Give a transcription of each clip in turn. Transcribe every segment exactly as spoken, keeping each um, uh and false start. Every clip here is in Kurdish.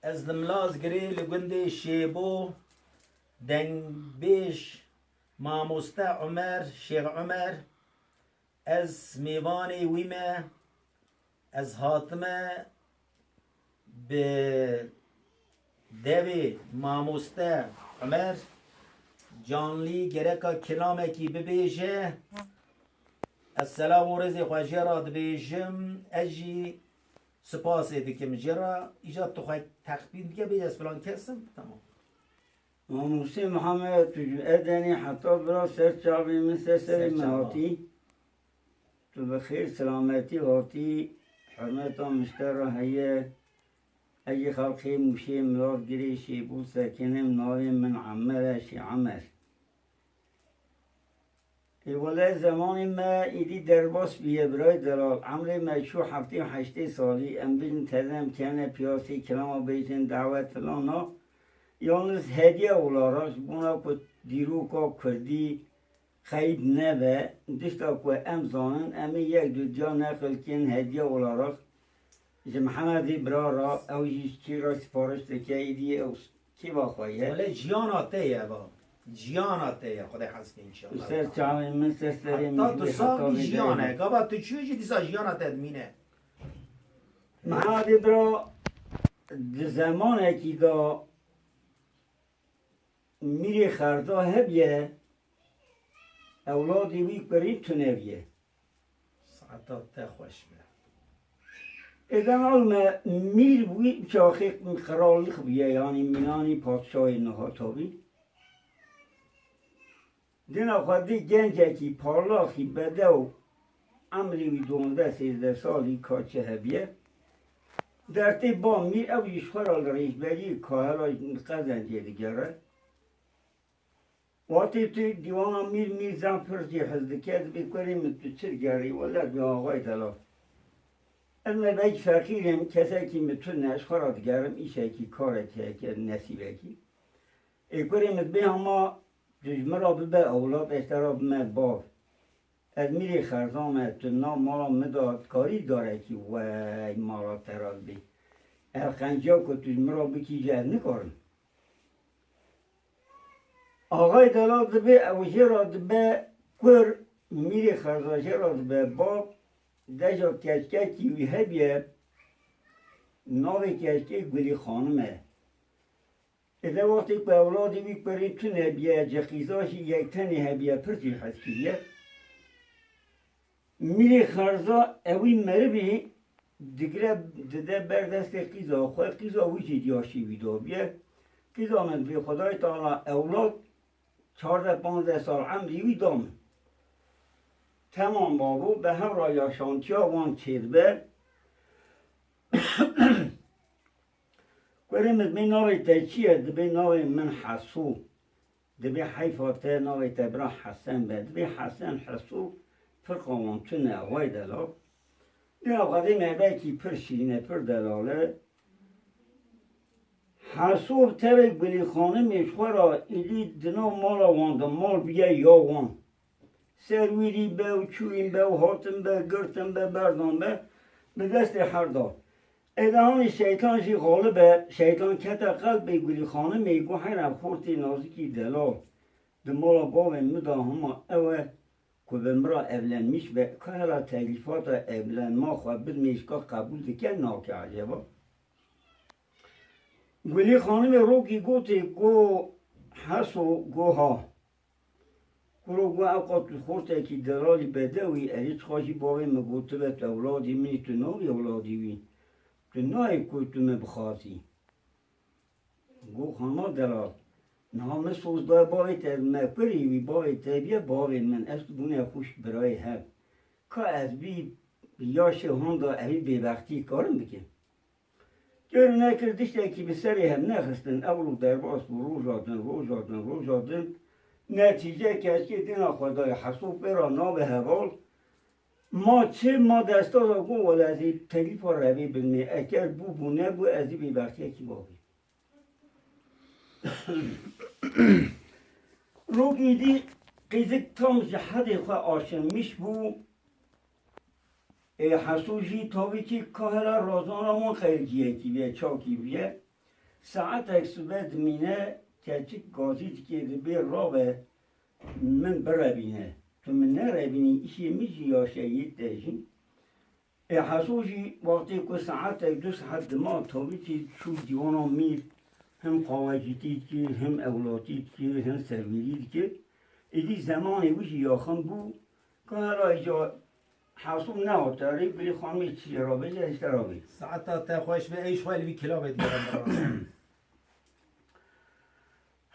Ez li Milazgirê li gundê Şêbo, dengbêj mamoste Umer, Şêx Umer, ez mêvanê wî me, ez hatime bi devê mamoste Umer canlî gereka kilamekî bibêje. Ez selam û rêzê xwe jê re dibêjim, ez jî spasê dikim jê re. Îca tu xwe texmîn dike, bêje ez filan kes im, tamam. Mamostê Mihemed, tu ji Edenê heta bira ser çavê min ser serê Ser min çava. hatî. Tu bi xêr silametî hatî, hurmeta min ji te re heye. Ez jî xelkê Mûşê Milavgirê Şêbû sekinim, navê min Emer e, Şêx Emer. Ê wele zemanê me êdî derbas bûye birayê delal. Emrê me çû heftê û heştê salî. Em bijin teze em kevne piyasê kilama bêjin dawet filana. Yalnız hediye olarak ji bona ku dîroka kurdî xeyîb nebe, tişta ku em zanin, em ê yek du diya neqil kirin hediye olarak ji Mihemedê bira re, ew jî ji kî re sipariş dike, êdî ew kêfa xwe ye. Wele jiyana te ye, eva. Jiyana te ye, Xwedê hez ke înşallah. Ser çavên min, ser serê min, Heta tu heta sax bî vê jiyan derê. e. Gava tu çû jî dîsa jiyana te dimîne. Mihemedê bira di zemanekî de mîrê xerda hebiye, ewladê wî kurî tune biye. Saeta te xweş be. Êden alme mîr wî çaxê qirallik bûye, yanî mîranî padşahê niha tabî. Dina xwe dî gencekî parlaxî bedew, emrî wî duwazdeh sêzdeh salî ka çi hebiye. Dertê ba mîr ew jî ji xwe re li rêjberî kahela li qezencê digere. Wextê tu dîwana mîr, mîr zan pir jî hez dike, dibê kurê min tu çi digerî, wele dibê axayê delal. Ez me belkî feqîr im, kesekî min tune, ji xwe re digerim, îşekî, karekî heke, nesîbekî. Ê kurê min dibê hema tu ji min re bibe ewlad, ez te re bime bav. Ez mîrê xerza me, tu nav mala min de dikarî darekî wey mala te re bibî. Ev qenciya ku tu ji min re bikî jî ez nikarim. Axayê delal dibê ew jê re dibe kur, mîrê xerza jê re dibe bav, deja keçkekî wî hebiye, navê keçkê Gulî Xanim e. Êde wextê ku ewladê wî kurî tune biye, ji qîza jî yek tenê hebiye, pir jî hez kiriye. Mîrê xerza ewî merivî digire, dide ber destê qîza xwe, qîza wî jî diyaşî wî dabiye. Qîza min dibê Xwedayê Teala ewlad çardeh panzdeh sal emrî wî da min. Temam babo, bi hev re yaşantiya wan çêdibe. Kurê min, dibê navê te çi ye? Dibê navê min Hesû. Dibê heyfa te navê te bira Hesen be. Dibê Hesen, Hesû, firqa wan tune, axayê delal. Dina Xwedê me belkî pir şîrîn e, pir delal e. Hesû bi tevê Gulî Xanimê ji xwe re êdî di nav mala wan de mal bûye ya wan. Serwîrî be û çûyîn be û hatin be, girtin be, berdan be, bi destê her da. Êde hanî şeytan jî xalib e, şeytan kete qelbê Gulî Xanimê, got heyra xortê nazikî delal. Di mala bavê min de hema ew e ku bi min re evlenmiş be, ka hela teklîfata evlenma xwe bidimê, ji ka qebûl dike nake eceba? Gulî Xanimê rokî gotê, got Heso, got ha. Kuro got ew qat tu xortekî delalî bedewî, erê çiqa jî bavê min gotibe tu ewladî min î, tu nabî ewladî wî. Tu nayê ku tu min bixwazî. Got xanima delal, niha min soz daye bavê te, me kurê wî, bavê te biye bavê min, ez tu bûne xweş birayê hev. Ka ez bî yaşê honda evî bêbextî karim bikim? Kir nekir tiştekî bi serê hev nexistin, ew rû derbas bû, roja din, roja din, roja din. Netîce keçkê dîna xwe dayê Hesû pê re nabe heval. Ma çi, ma desta de got, wele ez ê telîfa revê bidimê. Eker bû bû, nebû, ez ê bêbextiyekî babî. Rokî dî qîzik tam ji hedê xwe aşinmiş bû. Ê Hesû jî tabî kî kahela razana wan xeyirciyekî bûye, çakî bûye. Saetek sibe dimîne, keçik gazî dike, dibê rabe min birevîne. Tu min nerevînî, îşê min jî ya şehîd de jî. Ê Heso jî wextê ku saetek du saet dima tavîtî çû dîwana mîr, him qawecîtî dikir, him ewlatî dikir, him serwêrî dikir. Êdî zemanê wî jî yaxin bû, ka hela îca Heso nehate rê, Gulî Xanimê çi jê rabêje, hişte rabê. Saeta te xweş be, ey ji xwe li vî kilabê digerim birazî.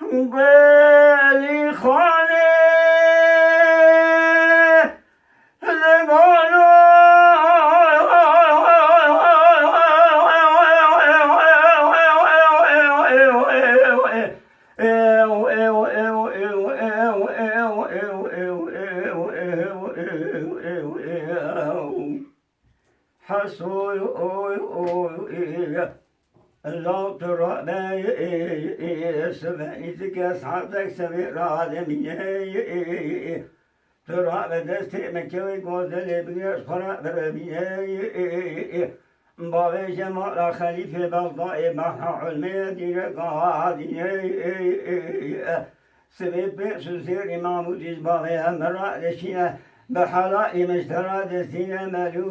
Gulî Xanê li galo Hesoy oy oy, law tu rabe, sibe nîzike saetek sibê rademîne. Tu rabe destê min kewê gozelê bigire, ji xwe re birevîne. Bavêje mala Xelîfê Bexdayê, behra ulmê dîre gadîne. Sibê pênc û zêrî Mahmûdî ji bavê em re dişîne, bi helalî min ji te re distîne melû.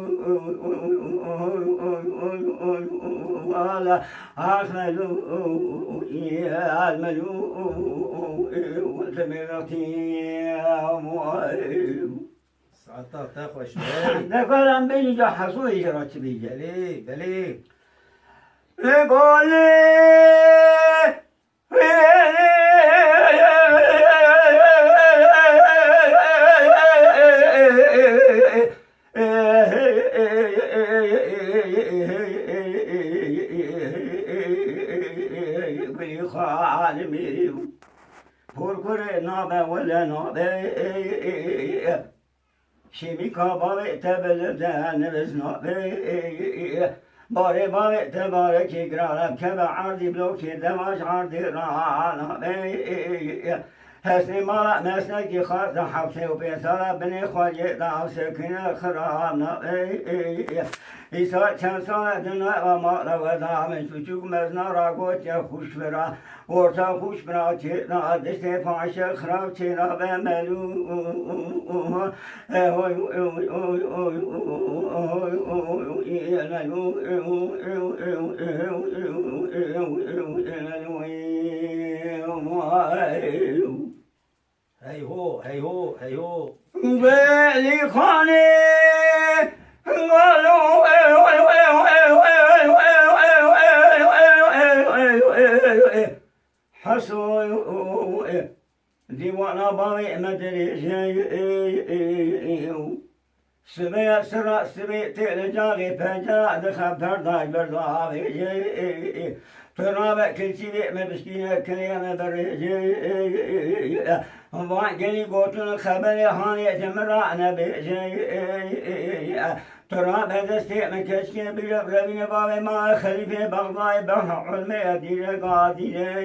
Wala ax melû, yal melû, sibê vextî. Saeta te xweş be. Ne kar em bêjin ca Hesoyê jê re çi bêje. Belê, belê. Lê golê Gulî Xanimê, porkurê nabe wele nabe. Şêmîka bavê te bilind e, nivîs nabe. Barê bavê te barekî giran e, bikeve erdî blokê dema ji erdî ranabe. Hesnê mala mesnekî xwest e, heftê û pênc sal e, binê xwediyê de sekine xirab nabe. Îsa çend sal e di nava mala we de, min çûçûk mezna ra gotiye xûş bira. Orta xûş bira çêna, diştê paşe xirab çêna be melû. Hey ho, hey ho, hey ho. Belî Xanê, galo. Heso, dîwana bavê me dirêje. Sibê sira sibê tê li cavê pencera dixe perdaj berda avêje. Tu nabe kilçî vê me bişkîne kirê me birêje. Van gelî gotin xeberê hanê ji min re nebêje. Tu rabe destê min keçikê bîre birevîne bavê ma Xelîfê Bexdayê behra ulmê dîre gadîre.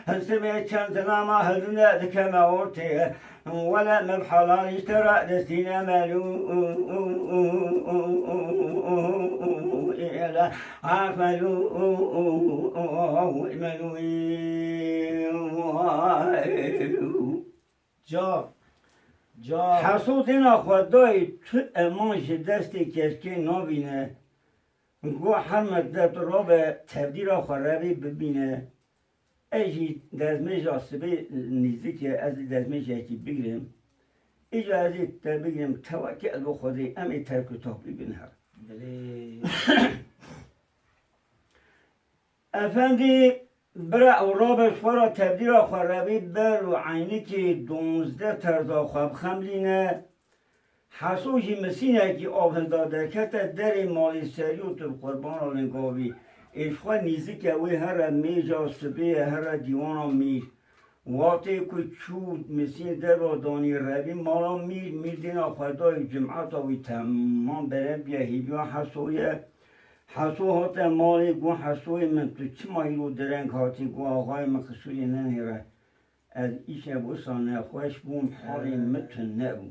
Sibê çend zilama hildine dikeme ortê. Wele min bi helalî ji te re destîne melû. Ax melû, melû. Ca, ca. Heso dêna xwe dayê tu eman ji destê keçikê nabîne. Got, her merde tu rabe tevdîra xwe revê bibîne. Ez jî dezmêja sibê nîzik e, ez ê dezmêjekî bigrim. Îca ez ê te bigrim, tewekkel bi Xwedê, em ê terk û tapî bin her. Belê. Efendî, bira ew rabe ji xwe re tevdîra xwe revî ber û eynikê donzdeh terza xwe bixemlîne. Heso jî misînekî av hilda derkete derê malê serî û tu bi qurbana lingavî. Ê ji xwe nîzik e wê here mêja sibê ye, here dîwana mîr. Wextê ku çû misîn derva danî revî mala mîr, mîr dêna xwe dayê cimeta wî temam berev bûye hêviya Heso ye. Heso hate malê, got, Hesoyê min, tu çima îro dereng hatî? Got, axayê min, qisûrê nenêre. Ez îşev wisa nexweş bûm, halê min tune bû.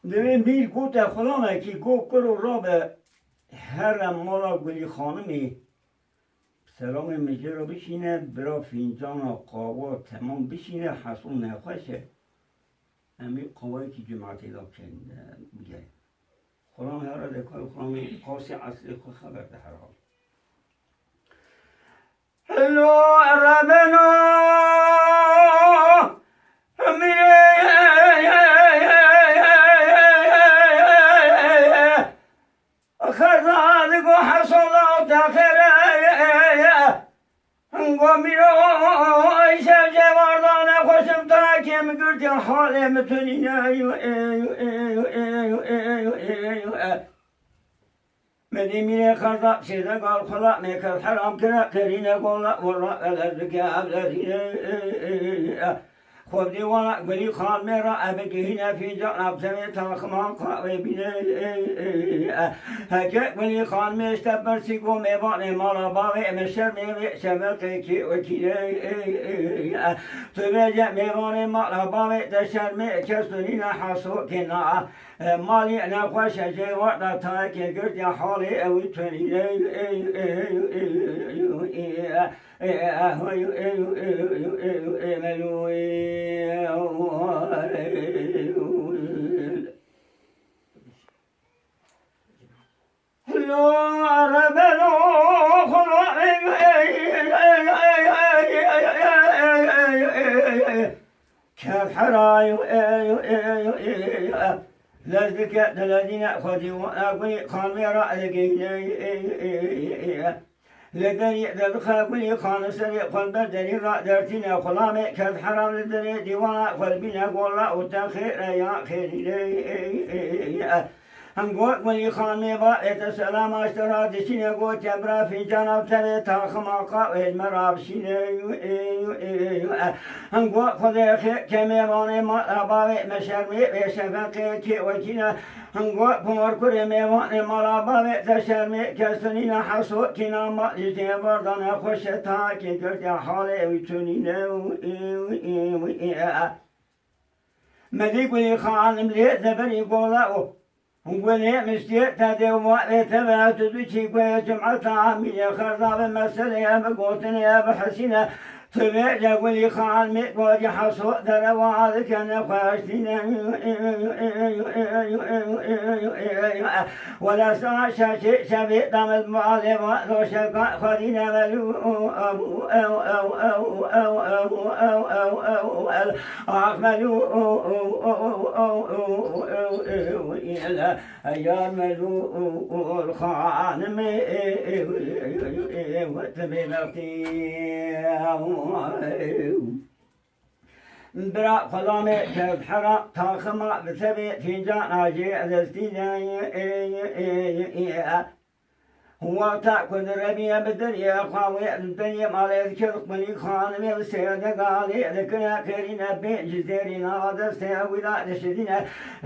Divê mîr gote xulamekî, got, kuro rabe Here mala Gulî Xanimê, selamê min jê re bişîne, bira fîncana qawa temam bişîne, Heso nexweş e. Em ê qawayekî cumatê de bikin, e, bigerin. Xulamê here de kar, xulamê qasê eslê xwe xeber de herhal. Hello, Rebeno, Emînê, Xezan go Heso la te xêre, go mîro, şevce vardane xweşim ta kêm girtî halê min tunîne. Medî mîrê xerda şêde gal xula mêkez heram kire qerîne gola ora ele dike evlerîne. Xwebdî wana Gulî Xanimê ra ebe gihîne fîncan abzemê taxima qawê bîne. Heke Gulî Xanimê işte bersî go mêvanê mala bavê me şermê vê şeveqê kê wekîne. Tu vêce mêvanê mala bavê te şermê kes tu nîne Heso kêna. Malî nexweş e jê wada tayekê girtiya halê ew tunîne. Lo, rebeno, xulo, Kevheray, lez dike dilezîne xwedî wana Gulî Xanimê ra digihîne. Li derî de dixe Gulî Xanim serê xwe li ber derî ra dertîne xulamê kevheram li derê dîwana xwe dibîne gola û te xêr e ya xêrîne. Hingok Gulî Xanimê va ête selama ji te ra dişîne, gotiye bira fîncana tevê taxima qawê ji me ra bişîne. Hingok Xwedê xêr ke mêvanê mala bavê me şermê vê şefeqê kê wekîne. Hingok Pûmar kurê mêvanê mala bavê te şermê kes nîne Heso kîna malî jê vardane xweşe takê girtiya halê wî tunîne. Medî Gulî Xanim lê zeberî gola û Gulê miştiyê te dê û mavê te ve tu du çî guhê cumeta amîlê xerda bi meseleye bi gotinê bi hesîne. Tu vê le Gulî Xanimê gorî Heso derewa dikene xweştîne. Wele sa şeşê şevê demil malê va doşeka xwedîne velû. Axmelû, yar Melûl Xanimê, te bê vextî. Bira xulamê kevhera taxima bi te bê fîncana jê destî de. Wexta ku direviye bi deriyê xwe wê deriyê malê dikir Gulî Xanimê li sêde galê dikire qêrîne pênc zêrîna destê wî de dişidîne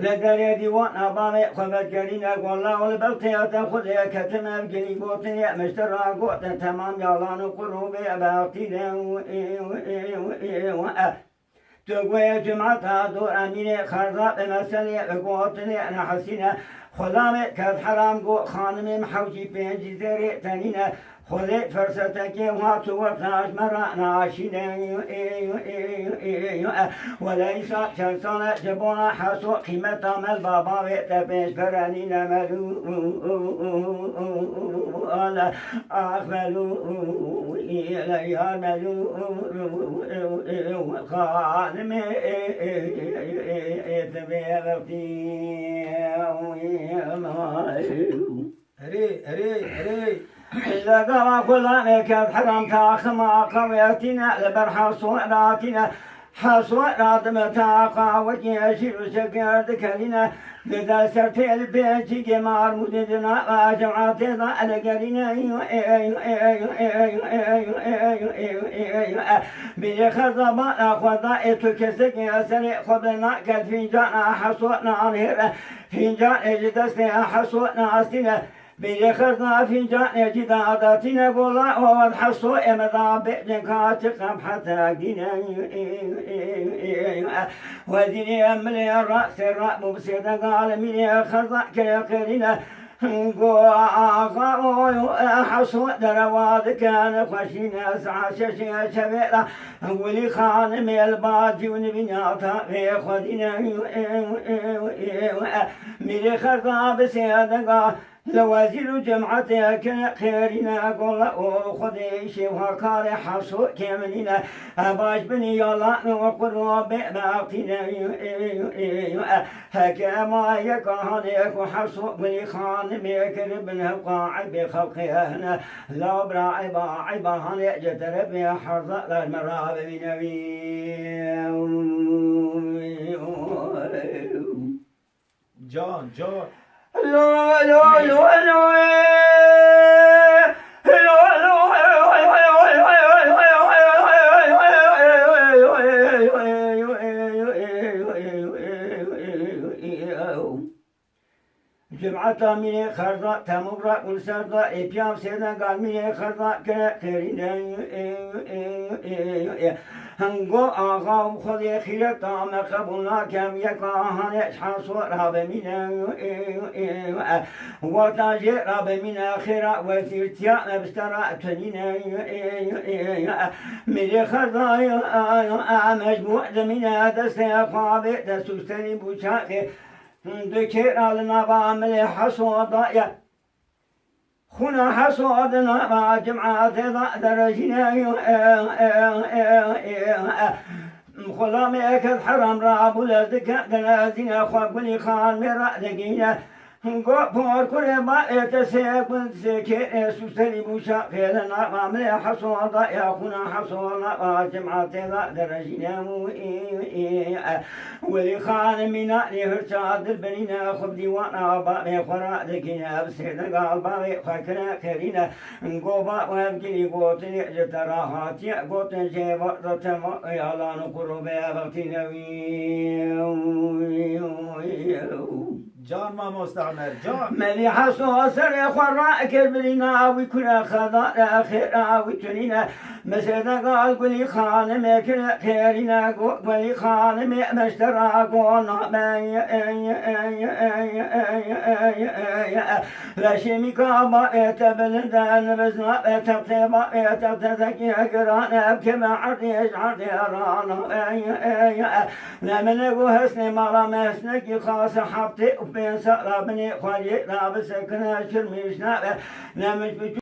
li derê dîwana bavê xwe vegerîne gola û li ber têyata xwe dê ketime ev gilî gotinê mişte ra gote temam yalan û qurû bê bextîne. Tu guhê cumeta dor emînê xerda bi meselê bi gotinê nehesîne. Xulamê kevheram got, xanimê min hewcî pêncî zêrê tenîne. Xwedê fersetekê hat û wexta ji me re naşîne. Wele îsa çend sal e ji bona Heso qîmeta me li baba wê te pênc pere nîne. Melûl Axmelû, yar Melûl Xanimê, te bê vextî. Erê, erê, erê. Legala xulamê kevheram taxima qawetîne li ber Heso ratîne. Heso radime taxa wekî şîr û şeker dikelîne. Dide ser têl pêçîgê marmûdê di nava cemaatê de elegerîne. Bîrê xezabana xwe da ê tu kesekê serê xwe bi naket fîncana Heso nanêre. Fîncanê ji destê Heso nastîne. Bêrê xerna fîncanekî de adatîne gola û wan Heso ê me da bêjin ka çi qebhetek dîne. Wezîrê milê rastê rabû bi sêde galimînê xerda keye qêrîne. Go axa oy, e, Heso derewa dikin, xweşîne saet şeşê şevê re. Gulî Xanimê li bacî û nivîna taxê xwe dîne. Mîrê Xerda bi sêdega li wezîr û cemaetê kire xêrîne, gole û Xwedê şêwha karê Heso kêminîne. Baş binî yalan û qurba bê bextîne. Heke ema yeka hanê ku Heso Gulî Xanimê kiribin, hewqa eybê xelqê hene. La bira eyba, eyba hanê ji terefê Herza ler me rabimîne wî. Can, can. Cemaeta Mîrê Xerda temû re û li ser da ê piyav sêdenga Mîrê Xerda kire xêrîne. Hingo axa û Xwedê xîreta me qebûl nake, yeka hanê ji Heso rabimîne. Wexta jê rabimîne xêra wezîrtiya me bi te re tunîne. Mîrê Xerda me ji bo dimîne destê xwe bê dest û stenî bûçaqê. Du kêra li nava milê Heso daye. Xûna Heso di nava cemaetê de derejîne. Xulamê ket heram rabû lez dike, dilezîne xwe Gulî Xanimê re digîne. Go por kurê bavê te sê gund sê kêrê sûserî bûşaqê li nava milê Heso daye. Xûna Heso nava cemaetê de derejîne. Welî Xanimî nanî hirça dilbirîne, xwe bi dîwana bavê xwe re dikîne, bi sêdega bavê xwe kire xêrîne. Go bab ev gilî gotinê ji te re hatiye gotin, jê va te va yalan û qurû bê bextîne wî. Can mamoste Emer, can. Melî Heso serê xwe rakir birîna wî kure xedare xêra wî tunîne. Mesêdega Gulî Xanimê kire xêrîne, go Gulî Xanimê meştera go nabe. Leşê mîka bavê te bilind e, niviz nabe textê bavê te, te tekî giran e, keme erdê ji erdê rana. Ne min e go hesnê mala me hesnekî xas e, heftê û pênc sala binê xweliyê da bisekine, çirmîş nabe. Ne min